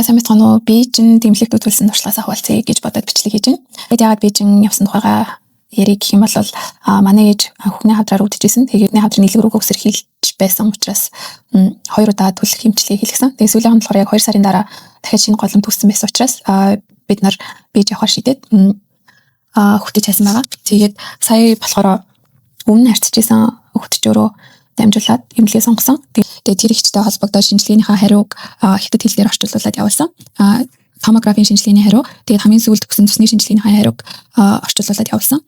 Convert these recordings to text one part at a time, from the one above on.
Сайн байцгаана уу? Бээжин эмнэлэгт үзүүлсэн туршлагаасаа хуваалцъя гэж бодоод бичлэг хийж байна. Тэгээд яагаад Бээжин явсан тухайгаа ярих гэх юм бол манай ээж хөхний хавдраар өвдөж исэн. Тэгээд хавдрын элэг рүүгээ үсэрхийлж байсан учраас хоёр удаа түлэх эмчилгээ хийлгэсэн. Тэгээд сүүлийн нь болохоор яг 2 сарын дараа дахиад шинэ голомт үүссэн байсан учраас бид нар Бээж явахаар шийдээд хөтөч хайсан байгаа. Тэгээд сая болохоор өмнө харьцаж исэн хөтөчөөрөө дамжуулаад эмнэлгээ сонгосон. Тэгээд тэр эгчтэй холбогдоод шинжилгээнийхээ хариуг хятад хэл дээр орчуулаад явуулсан. Томографийн шинжилгээний хариу, тэгээд хамгийн сүүлд өгсөн цусны шинжилгээнийхээ хариуг орчуулаад явуулсан.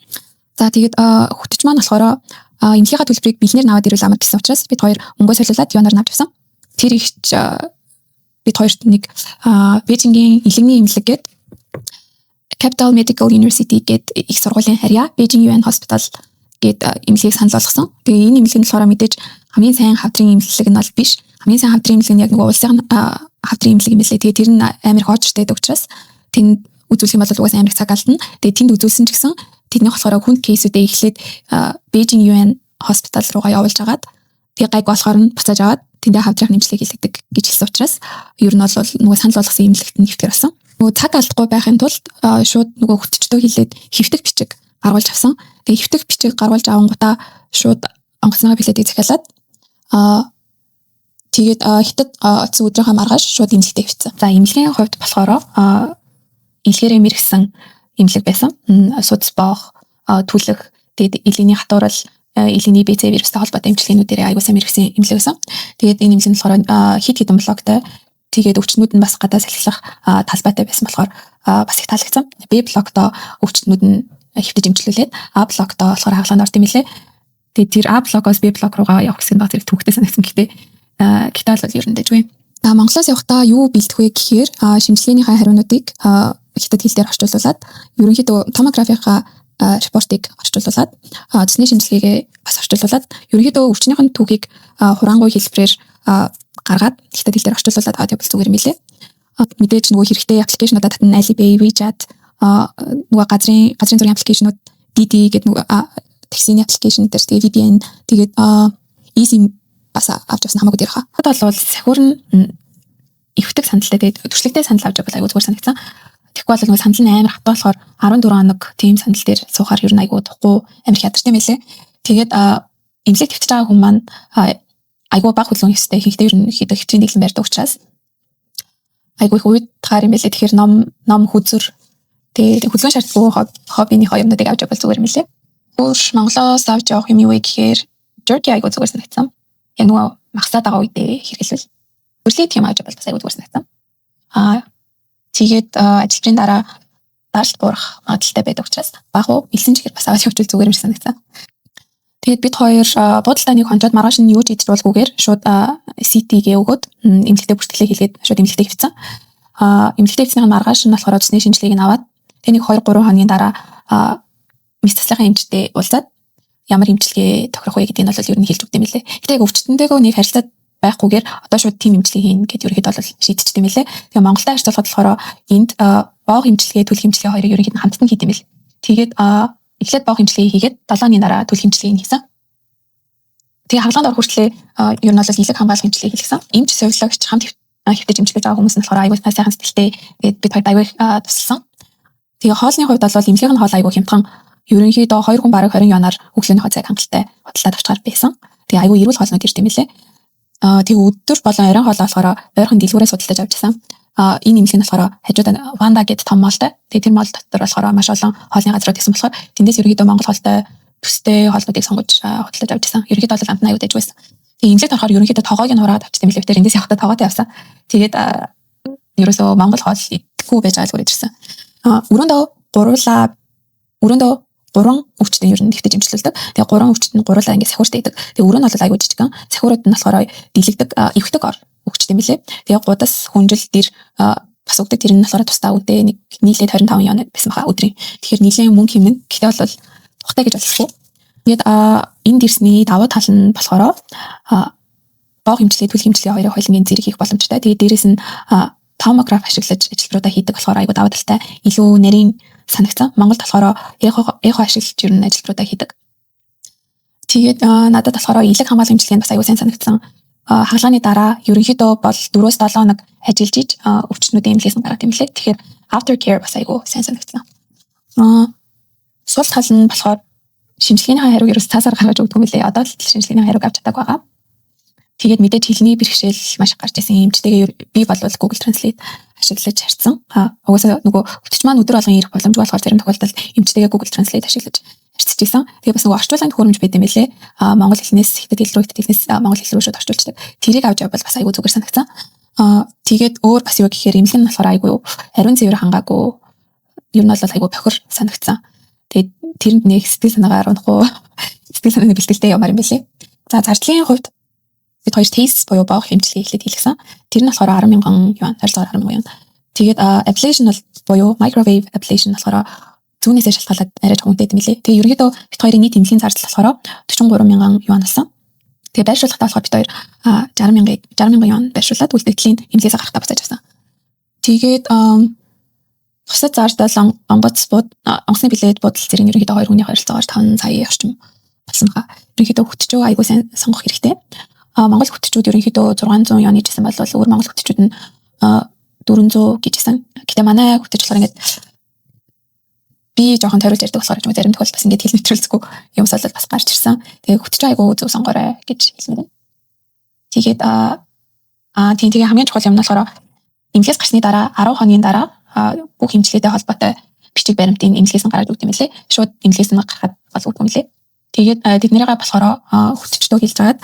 За, тэгээд хөтөч маань болохоор эмнэлгийнхаа төлбөрийг бэлнээр аваад ирвэл амар гэсэн учраас бид хоёр мөнгөө солиулаад юанаар авч явсан. Тэр эгч бид хоёрт нэг Бээжингийн элэгний эмнэлэг гээд, Capital Medical University гээд их сургуулийн харьяа Beijing Yuan Hospital гээд эмнэлгийг санал болгосон. Тэгээ энэ эмнэлэг нь болохоор мэдээж хамгийн сайн хавдрын эмнэлэг нь бол биш. Хамгийн сайн хавдрын эмнэлэг нь яг нөгөө улсын хавдрын эмнэлэг юм билээ. Тэгээ тэр нь амар их очиртай байдаг учраас тэнд үзүүлэх юм бол угаасаа амар их цаг алдна. Тэгээ тэнд үзүүлсэн ч гэсэн тэдний болохоор хүнд case үүдээ эхлээд Beijing Yuan Hospital руугаа явуулж агаад, тэгээ гайг болохоор нь буцааж аваад тэндээ хавдрын эмчилгээ хийлгэдэг гэж хэлсэн учраас ер нь бол нөгөө санал болгосон эмнэлэгт нь хэвтгэр болсон. Нөгөө цаг алдахгүй байхын тулд шууд нөгөө хөтөчтөө хэлээд хэвтэх бичиг гаргуулж авсан. Тэгээ хэвтэх бичиг гаргуулж авангуудаа шууд онгоцныхаа билетийг захиалаад, тэгээд хятад очсон өдрийнхөө маргааш шууд эмнэлэгтээ хэвтсэн. За, эмнэлгийн хувьд болохоор элгээрээ мэргэсэн эмнэлэг байсан. Судас боох, түлэх, тэгээд элэгний хатуурал, элэгний БЦ вирустай холбоотой эмчилгээнүүдээр аягүй сайн мэргэсэн эмнэлэг байсан. Тэгээд энэ эмнэлэг нь болохоор хэд хэдэн блоктой. Тэгээд өвчтнүүд нь бас гадаа салхилах талбайтай байсан болохоор бас их таалагдсан. Б блоктоо өвчтнүүд нь хэвтэж эмчлүүлээд, А блоктоо болохоор хагалгаанд ордог юм билээ. Тэгээд тэр А блокоос Б блок руугаа явах гэсэн баг зэрэг төвөгтэй санагдсан. Гэхдээ гэхдээ бол ер нь дажгүй. Монголоос явахдаа юу бэлдэх вэ гэхээр шинжилгээнийхээ хариунуудыг хятад хэл дээр орчуулаад, ерөнхийдөө томографийнхаа report ыг орчуулаад, цусны шинжилгээгээ бас орчуулаад, ерөнхийдөө өвчнийх нь түүхийг хураангуй хэлбэрээр гаргаад хятад хэл дээр орчуулаад аваад явбал зүгээр юм билээ. Мэдээж нөгөө хэрэгтэй application уудаа татна, Alipay, WeChat, нөгөө газрын зургийн application ууд, Didi гэдэг нөгөө таксины application дээр, тэгээ VPN, тэгээд eSIM бас авч явсан хамаагүй дээр хаа. Одоо бол сахиур нь эвхдэг сандалтай, тэгээд түшлэгтэй сандал авч явбал аягүй зүгээр санагдсан. Тэгэхгүй бол нөгөө сандал нь амар хатуу болохоор 14 хоног тийм сандал дээр суухаар ер нь аягүй тухгүй, амар ядартай юм билээ. Тэгээд эмнэлэгт хэвтэж байгаа хүн маань аягүй бага хөдөлгөөн хийхтэй, ихэнхдээ ер нь ихэд хэвтрийн дэглэм барьдаг учраас аягүй их уйдгаар юм билээ. Тэгэхээр ном хөзөр, тэгээд хөдөлгөөн шаардлагагүй хоббиныхоо юмнуудыг авч явбал зүгээр юм билээ. Өөр Монголоос авч явах юм юу вэ гэхээр jerky аягүй зүгээр санагдсан. Яг нөгөө махсаад байгаа үедээ хэрэглэвэл хөрлөд юм авч явбал бас аягүй зүгээр санагдсан. Тэгээд ажилчны дараа даралт буурах магадлалтай байдаг учраас баг уу элсэн чихэр бас аваад явуул зүгээр юм шиг санагдсан. Тэгээд бид хоёр буудалдаа нэг хонжоод, маргааш нь юу ч идэж болгүйгээр шууд CT-гээ өгөөд, эмнэлэгтээ бүртгэлээ хийлгээд шууд эмнэлэгтээ хэвтсэн. Эмнэлэгтээ хэвтснийх нь маргааш нь болохоор цусны шинжилгээг нь аваад, тэг нэг 2 3 хоногийн дараа мэс заслынхаа эмчтэй уулзаад ямар эмчилгээ тохирох вэ гэдгийг нь бол ер нь хэлж өгдөг юм билээ. Гэтэ яг өвчтөнтэйгөө нэг харилцаад байхгүйгээр одоо шууд тийм эмчилгээ хийнэ гэд ерөнхийдөө бол шийдчихдэг юм билээ. Тэгээ Монголтой харьцуулахад болохоор энд боох эмчилгээ, түлх эмчилгээ хоёрыг ерөнхийдөө хамтд нь хийдэг юм билээ. Тэгээд эхлээд боох эмчилгээ хийгээд 7 хоногийн дараа түлх эмчилгээг хийсэн. Тэгээ хагалгаанд орох хүртлээр ер нь бол элэг хамгаалах эмчилгээ хийлгэсэн. Эмч, сувилагч, хамт хэвтэж эмчилгэж байгаа хүмүүс нь болохоор аягүй сайхан сэтгэлтэй. Тэгээд бид хоёрт аягүй тусалсан. Тэгээ хоолны хувьд бол эмнэлгийн нь хоол аягүй хямдхан. Ерөнхийдөө хоёр хүн бараг 20 юанаар өглөөнийхөө цайг хангалттай худалдаад авчгаар байсан. Тэгээ аягүй эрүүл хоолнууд ирдэг юм билээ. Тэгээ өдөр болон оройн хоолоо болохоор ойрхон дэлгүүрээс худалдаж авч ирсэн. Энэ эмнэлэг нь болохоор хажууд Ванда гэдэг том mall тай. Тэгээ тэр mall дотор болохоор маш олон хоолны газрууд байсан болохоор тэндээс ерөнхийдөө монгол хоолтой төстэй хоолнуудыг сонгож худалдаж авч ирсэн. Ерөнхийдөө бол амт нь аягүй дажгүй байсан. Тэгээ эмнэлэгт орохоор ерөнхийдөө тогоог нь хураад авчсан юм билээ. Тэр эндээс явахдаа тогоотой явсан. Тэгээд ерөөсөө монгол хоол идэхгүй байж байгаа л ирсэн. Өрөөндөө гурван өвчтөн ер нь хэвтэж эмчлүүлдэг. Тэгээ гурван өвчтөн гуруулаа ингээд сахиуртай идэг. Тэгээ өрөө нь бол аягүй жижигхэн. Сахиурууд нь болохоор дэлэгдэг, эвхдэг ор өгчт юм билээ. Тэгээ гудас, хүнжил, дэр бас өгдөг. Тэр нь болохоор тусдаа үнэтэй, нэг нийлээд 25 юан байсан баха өдрийн. Тэгэхээр нийлээн мөнгө хэмнэн. Гэхдээ бол тухтай гэж болохгүй. Тэгээд энд ирсний давуу тал нь болохоор боох эмчилгээ, түлх эмчилгээ хоёрыг хоёулангийн зэрэг хийх боломжтой. Тэгээд дээрэс нь томограф ашиглаж ажилбаруудаа хийдэг болохоор аягүй давуу талтай, илүү нарийн санагцсан. Монголд болохоор эхо ашиглаж ер нь ажилбаруудаа хийдэг. Тэгээд надад болохоор элэг хамгаалах эмчилгээ нь бас аягүй сайн санагдсан. Хагалгааны дараа ерөнхийдөө бол 4-7 хоног ажиллаж иж өвчтнүүдийн эмнэлгээс нь гараад юм лээ. Тэгэхээр after care бас айгүй сайн санагдсан. Сул тал нь болохоор шинжилгээний хариуг ерөөс цаасаар гаргаж өгдөг юм лээ. Одоо л шинжилгээний хариуг авч чадаагүй байгаа. Тэгээд мэдээж хэлний бэрхшээл маш их гарч ирсэн. Эмчтэйгээ би бол Google Translate ашиглаж харьцсан. Угаасаа нөгөө өвчтөч маань өдөр болгон ирэх боломжгүй болохоор зарим тохиолдолд эмчтэйгээ Google Translate ашиглаж харьцаж исэн. Тэгээ бас нөгөө орчуулгын төхөөрөмж байт юм билээ. Монгол хэлнээс хятад хэл рүү, хятад хэлнээс монгол хэл рүү шууд орчуулчихдаг. Тэрийг авч явбал бас айгүй зүгээр санагдсан. Тэгээд өөр бас юу гэхээр эмнэлэг нь болохоор айгүй ариун цэвэр хангаагүй, ер нь бол айгүй бохир санагдсан. Тэгээд тэрэнд нэг сэтгэл санаагаар унахгүй, сэтгэл санааны бэлтгэлтэй явмаар юм билээ. За, зардлын хувьд бид хоёр TACE буюу боох эмчилгээ эхлээд хийлгэсэн. Тэр нь болохоор 10 мянган юан, ойролцоогоор 10 мянган юан. Тэгээд ablation бол буюу microwave ablation болохоор зүүнээсээ шалтгаалаад арай жоохон үнэтэй юм лээ. Тэгээ ерөнхийдөө бид хоёрын нийт эмнэлгийн зардал болохоор 43 мянган юан болсон. Тэгээ байршуулгатай болохоор бид хоёр 60 мянган 60 мянган юан байршуулад үлдэгдлийн эмнэлгээсээ гарахдаа буцааж авсан. Тэгээд бусад зардал, онгоц бууд, онгоцны билет, буудал зэрэг нь ерөнхийдөө хоёр хүний ойролцоогоор 5 сая орчим болсон байгаа. Ерөнхийдөө хөтчөө айгүй сайн сонгох хэрэгтэй. Монгол хөтчүүд ерөнхийдөө 600 юаны жисэн бол өөр монгол хөтчүүд нь 400 гэжсэн. Гэтэ манай хөтөч болохоор ингээд би жоохон тойруулж ярьдаг болохоор ч юм, зарим тохиолдолд бас ингээд хэл нэвтрүүлцгүй юмс бол бас гарч ирсэн. Тэгээ хөтчөө айгүй зөв сонгоорой гэж хэлмээр байна. Тэгээд тийм, тэгээ хамгийн чухал юм нь болохоор эмнэлгээс гарсны дараа 10 хоногийн дараа бүх эмчилгээтэй холбоотой бичиг баримтын эмнэлгээс нь гаргаж өгдөг юм лээ. Шууд эмнэлгээс нь гаргахад бол өгдөг юм лээ. Тэгээд тэднэрийгээ болохоор хөтчдөө хэлж хагаад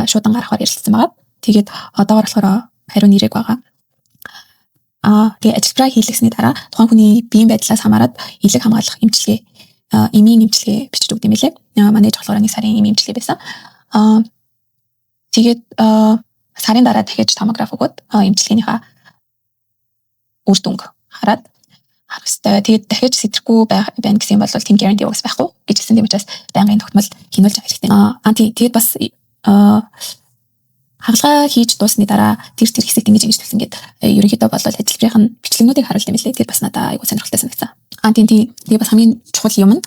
шуудан гаргахаар ярилцсан байгаа. Тэгээд одоогор болохоор хариу нэрэг байгаа. Тэгээ ажилбараа хийлгэсний дараа тухайн хүний биеийн байдлаас хамаарат элэг хамгаалах эмчилгээ, эмийн эмчилгээ бичиж өгдөг юм билээ. Манай ээж болохоор нэг сарын эмийн эмчилгээ байсан. Тэгээд сарын дараа дахиад томограф өгөөд эмчилгээнийхаа үр дүнг хараад харах хэрэгтэй. Тэгээд дахиж сэтрэхгүй байна гэсэн юм бол тийм guarantee угс байхгүй гэж хэлсэн. Тийм учраас байнгын тогтмол хянуулж авах хэрэгтэй. Тий, тэгээд бас хагалгаа хийж дууссаны дараа тэр тэр хэсэгт ингэж ингэж тавьсан гээд ерөнхийдөө бол ажилбарын нь бичлэгнүүдийг харуулт юм билээ. Тэр бас надад айгүй сонирхолтой санагдсан. Тийм. Тэгээ бас хамгийн чухал юм нь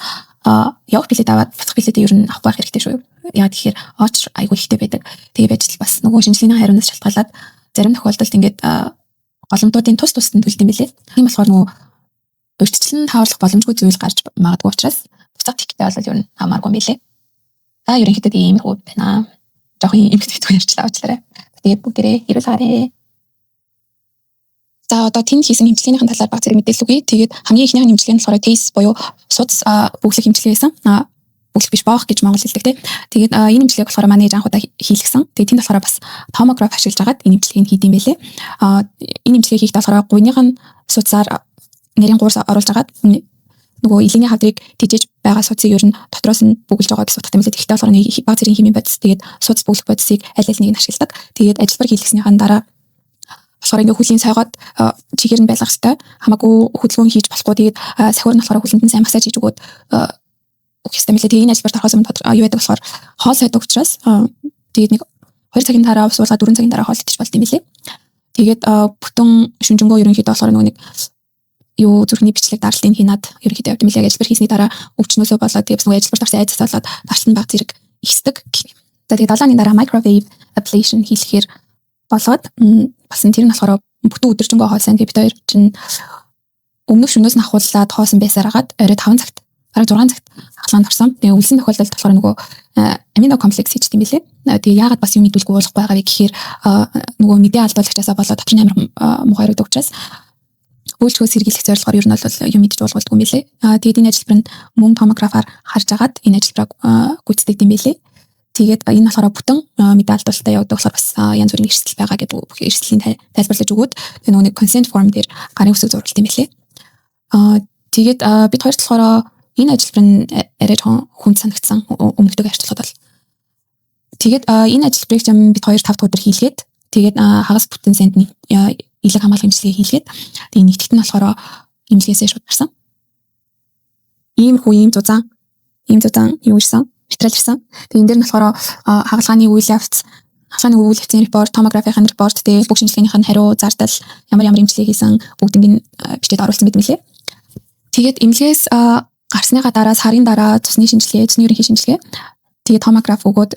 явах билет аваад буцах билетээ ер нь авах байх хэрэгтэй шүү. Яг тэгэхээр очр айгүй ихтэй байдаг. Тэгээ байж л бас нөгөө шинжилгээний хариунаас шалтгаалаад зарим тохиолдолд ингээд голомтуудын тус тусад нь төлдөг юм билээ. Тийм болохоор нөгөө урьдчилан тааруулах боломжгүй зүйл гарч магадгүй учраас буцах ticket тэй бол ер нь хамааргүй юм билээ. За, ерөнхийдөө тийм иймэрхүү байна. Жохон эмгэгтэй ярьчлаа, уучлаарай. Тэгээд бүгдээрээ эрүүл байгаарай. За, одоо тэнд хийсэн эмчилгээнийхэн талаар баг зэрэг мэдээлэл өгье. Тэгээд хамгийн эхнийх нь эмчилгээ нь болохоор TACE буюу судас бөглөх эмчилгээ байсан. Бөглөх биш, боох гэж монгол хэлдэг те. Тэгээд энэ эмчилгээг болохоор манай ээж анх удаа хийлгэсэн. Тэгээд тэнд болохоор бас томограф ашиглаж агаад энэ эмчилгээг хийдэм байлээ. Энэ эмчилгээ хийхдээ болохоор гуйных нь судсаар нарийн гуурс оруулж агаад нөгөө элэгний хавдрыг тэжээж байгаа судсыг ер нь дотроос нь бөглөж байгаа гэсэн утгатай юм лээ. Тэгэхдээ болохоор нэг баг зэргийн химийн бодис, тэгээд судас бөглөх бодисыг аль аль нэг нь ашигладаг. Тэгээд ажилбар хийлгэснийхэн дараа болохоор ингээ хөлийн сойгоод чигээр нь байлгах хэрэгтэй. Хамаагүй хөдөлгөөн хийж болохгүй. Тэгээд сахиур нь болохоор хөлөнд нь сайн массаж хийж өгөөд өгөх хэрэгтэй мөлий. Тэгээд энэ ажилбарт орохоос өмнө юу байдаг болохоор хоол сойдог учраас тэгээд нэг 2 цагийн дараа ус уулгаад 4 цагийн дараа хоол идчих болд юм билээ. Тэгээд бүтэн шүнжэнгөө ерөнхийдөө болохоор нөгөө нэг юу зүрхний бичлэг даралтыг хийнаад ерөнхийдөө явд юм лээ. Ажилбар хийсний дараа өвчнөөсөө болоод, тэгээд нөгөө ажилбарт орсон айдас болоод даралт нь баг зэрэг ихсдэг. За, тэгээд 7 хоногийн дараа microwave ablation хийлгэхээр болоод болсон. Тэр нь болохоор бүтэн өдөржингөө хоосон. Тэгээд бид хоёр чинь өмнөх шөнөөс нь ахуулаад хоосон байсаар хагаад орой 5 цагт, бараг 6 цагт хагалгаанд орсон. Тэгээ өлсөн тохиолдолд болохоор нөгөө амино комплекс хийждэг юм билээ. Тэгээ яагаад бас юм мэдүүлгүй уулахгүй байгаа вэ гэхээр нөгөө мэдээ алдуулагчаасаа болоод дотор нь амар муухай өрөгдөг учраас бөөлжхөөс сэргийлэх зорилгоор ер нь бол юм идэж уулгуулдаг юм билээ. Тэгээд энэ ажилбар нь мөн томографаар харж агаад энэ ажилбараа гүйцэтгэдэг юм билээ. Тэгээд энэ болохоор бүтэн мэдээ алдуулалтаа явагддаг болохоор бас янз бүрийн эрсдэл байгаа гэдэг бүх эрсдлийн тайлбарлаж өгөөд, тэгээ нөгөө нэг consent form дээр гарын үсэг зурулт юм билээ. Тэгээд бид хоёрт болохоор энэ ажилбар нь арай жоохон хүнд санагдсан өмнөхтэйгээ харьцуулахад бол. Тэгээд энэ ажилбарыг ч бид хоёр тав дахь өдөр хийлгээд, тэгээд хагас бүтэн сайнд элэг хамгаалах эмчилгээ хийлгээд, тэгээд нэгтгэт нь болохоор эмнэлгээсээ шууд гарсан. Иймэрхүү ийм зузаан юу ирсэн, материал ирсэн. Тэгээд энэ дээр нь болохоор хагалгааны үйл явц, хагалгааны үйл явцын report, томографийн report, тэгээд бүх шинжилгээнийх нь хариу, зардал, ямар ямар эмчилгээ хийсэн бүгднийг нь бичээд оруулсан мэт мөлий. Тэгээд эмнэлгээс гарсныхаа дараа сарын дараа цусны шинжилгээ, цусны ерөнхий шинжилгээ, тэгээд томограф өгөөд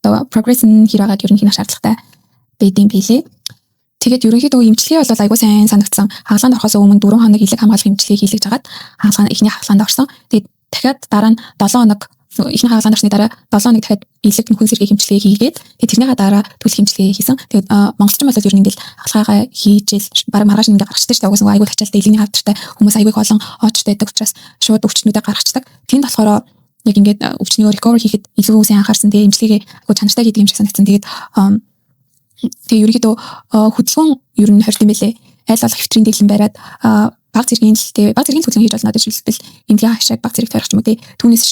Одоо progress нь хэр байгааг ер нь хянах шаардлагатай байдаг юм билээ. Тэгээд ерөнхийдөө эмчилгээ бол айгүй сайн санагдсан. Хагалгаанд орохоос өмнө 4 хоног элэг хамгаалах эмчилгээ хийлгэж хагаад хагалгаа, эхний хагалгаанд орсон. Тэгээд дахиад дараа нь 7 хоног, эхний хагалгаанд орсны дараа 7 хоног дахиад элэг нөхөн сэргээх эмчилгээ хийгээд, тэгээд тэрнийхээ дараа түлэх эмчилгээ хийсэн. Тэгээд монголчин бол ер нь ингээл хагалгаагаа хийжэл бараг маргааш ингээ гаргачдаг шүү дээ. Угаасаа айгүй ачаалтай, элэгний хавдартай хүмүүс айгүй их олон очтой байдаг учраас шууд өвчтнүүдээ гаргацдаг. Тэнд болохоор яг ингээд өвчнийгөө recover хийхэд илүү сайн анхаарсан. Тэгээд эмчилгээгээ айгүй чанартай хийдэг юм шиг санагдсан. Тэгээд ерөнхийдөө хөдөлгөөн ер нь хорт юм байлээ. Аль болох хэвтрийн дэглэм бариад, баг зэргийн л тэгээ баг зэргийн хөдөлгөөн хийж болно. Жишээлбэл, эмнэлгийн хашааг баг зэрэг тойрох ч юм уу, тий. Түүнээс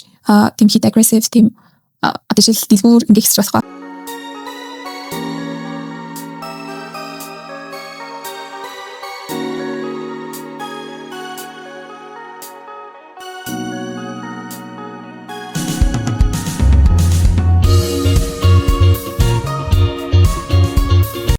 тийм хит aggressive, тийм одоо жишээл дэлгүүр ингээ хийсч болохгүй.